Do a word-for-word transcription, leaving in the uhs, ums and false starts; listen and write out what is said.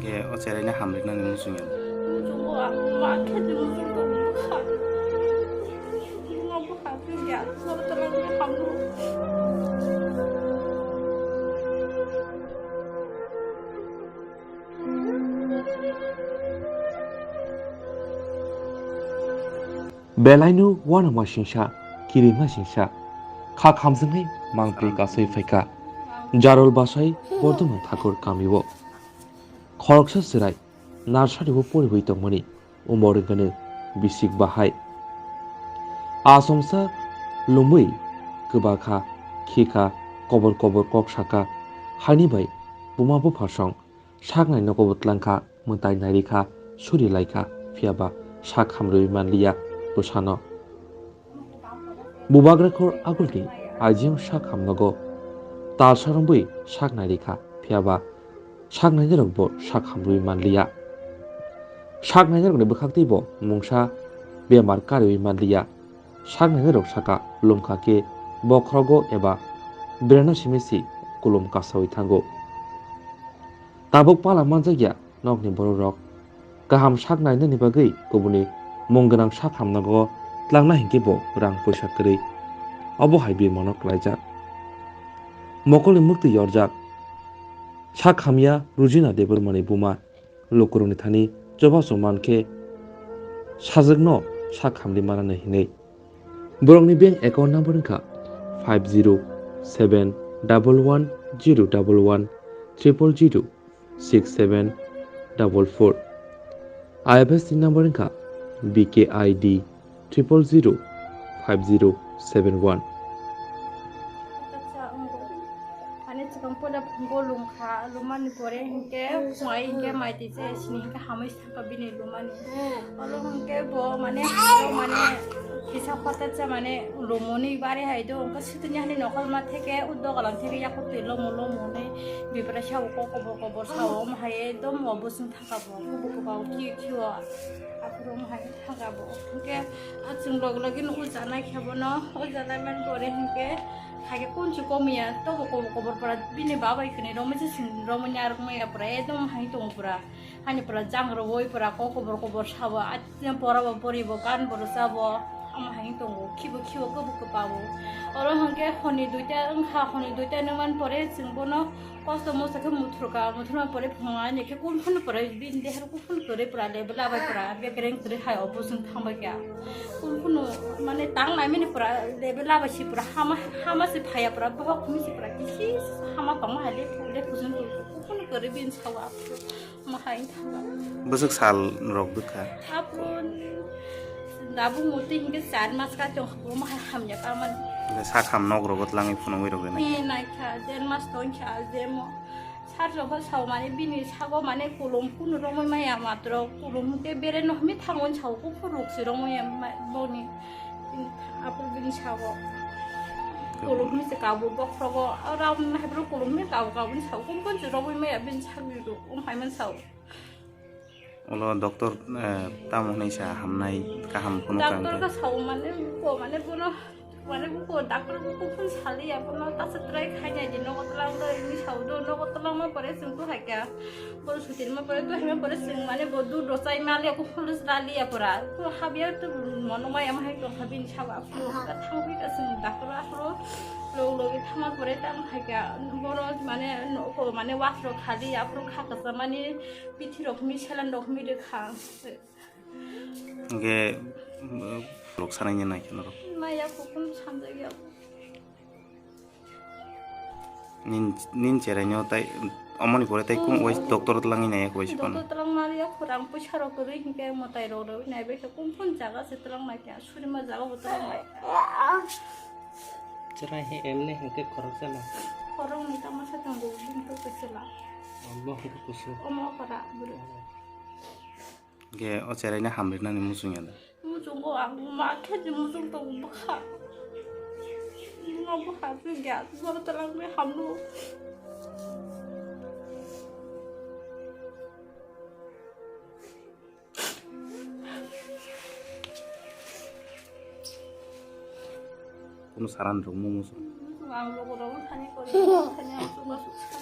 O cheraino hamriknani muchungya. Muchungo ang ma khe muchung tong bwkha. Buma bwkha khe ya, buma bwkha khe hamruk. Belaino uanama singsa, kirima singsa, kha khamjaknai mangpri kasui phaikha. Jarol basai Bordoman Thakur kamio. Khoroksa chwrai nursery-o poriwi tongmani umor wngkha bisik bahai. Asomsa lumwi kwbakha, khikha, kobor kobor kok sakha, haini bai buma bupha song. Sak nai nogo bo tlangkha, mwtai nai rikha, suri laikha, phiyaba sak hamrwi manliya bwsano. Bubagra khor agulni aijiyang sak hamnogo, talsa romwi sak nai rikha, phiyaba sak nainai rokbo sak hamrwi manliya. Sak nainai rokni bwkhaktwibo mungsa bemar kariwi manliya. Sak nainai rok saka, lumkha khe bokhrogo eba berano simi si kulum kasaui thango. Tabuk pala manjakya nokni borok rok. Kaham sak nainani bagwi kubuni mung gwnang sak hamnago tlangna hinkhe bo rang puisa kwrwi. Obo hai birmano klaijak. Mokolni murtwi yorjak. Sak hamya Rujina Debbarmani buma. Lukurokni thani chubachu mankhe sajwkno sak hamri manani hinwi. Borokni bank account number wngkha five zero seven double one zero double one triple zero six seven double four. I F S C number wngkha B K I D triple zero five zero seven one. Mane chikon poila phungo lumkha, lumani pore hinkhe phungai hinkhe mai twi se sini hinkhe hamwi sakha bini lumani. Olo hinkhe bo mane, bo mane kisa kota cha mane lumoni bari hai do, hinkhe sutini hani nokol ma theke, u dogalan theke yakur twi lomo lomo hinwi bibra sao kok kobor kobor sao, omo hai ekdom obo sung thangkha bo, kubu kubu kio kio aphuru omo hai thangkha bo. Hinkhe a chwng log logi no o janai khe bono, o janai mani pore hinkhe. Haikhe kunchu komiya, tobo kobo kobor pura bini babai kwnwi romwi se sing romwi narwkmaya pura, ekdom hai tongo pura. Haini pura jang rwui pura kok kobor kobor sabo, a pora bo pori bo, gan bo rwsa bo, omo hai tongo, khibo khibo, kwbo kwpa bo. Oro hinkhe honi duita wngkha, honi duita nungmani pore chwng bono kosto mosto khe muthurkha, muthurmani pore phungo ani khe kumphunu pore bini deha Phun kwrwi pura level labai pura, bekereng kwrwi hai operation thangbai kha. Phun phunu mane tang nai mani pura level labai si pura hama, hama si phaya pura, bohok humi si pura kisi hama tongma hai le, le phujun tu phun kwrwi bin sawa. Ma hai thangba. Bwswk sal rok bwkha? Aphun dabu muti hinkhe char mas ka chong khabo ma hai hamya ka man. Sak ham nok rogo tlangwi phunugwi rok de nai. He nai kha, der mas tong kha, jemo. Sar jokho sao mane bini sago mane kolom kunu romwi maya matro kolom hwnkhe bere no hwnwi thango sao kuphur rok se romwi boni aphuru bini sago kolom hwnwi se kabo bokhrogo ram haibro kolom hwnwi kabo kabo ni sao kum kun se romwi maya bini sagni rok um haiman sao. Ulo doctor, eh, tamo hwnwi sa hamnai kaham phunukha hwnkhe? Doctor ka sao mane ko mane bono Mane buko doctor buko phun saliya bono tasa try khaina di nogo tlang do ini sao do nogo tlang ma pore sung tu haika. Boro sutin ma pore tu haima pore sung mane bo du do chai ma le ko phun saliya pora. To habya to mono ma yam hai to habin sao aphuru ka thang hui ka sung doctor aphuru lo lo ki thama pore tam haika. Boro mane no ko mane was ro khali aphuru kha ka mane pithi rok mi selan rok mi de kha. Hingke, mm, rok sanai ni nai khe norok. Maya kuphum sanjak ya. Nin, nin cherai no tai, omoni pore tai kum wai doctor twlangwi nai wai se phano. Doctor twlang mari ya khorang puisa rok kwrwi hingke mwtai rok rwi nai bai khe kum phun jaga se twlang nai khe suri ma jaga bo twlang nai. Cherai he emne hingke khorok jala. Khorok ni tama sa tongo bini to kesela. Omo hingke kusu. Omo khora buru. Hingke o cherai no hamri nani muchung ya da. Muchungo ang ma khe je muchung tongo bwkha. Buma bwkha se gas boro twlang bai hamno. Kuno saran rok mumu so. Ang logo rok thani kori thani ang suka suka.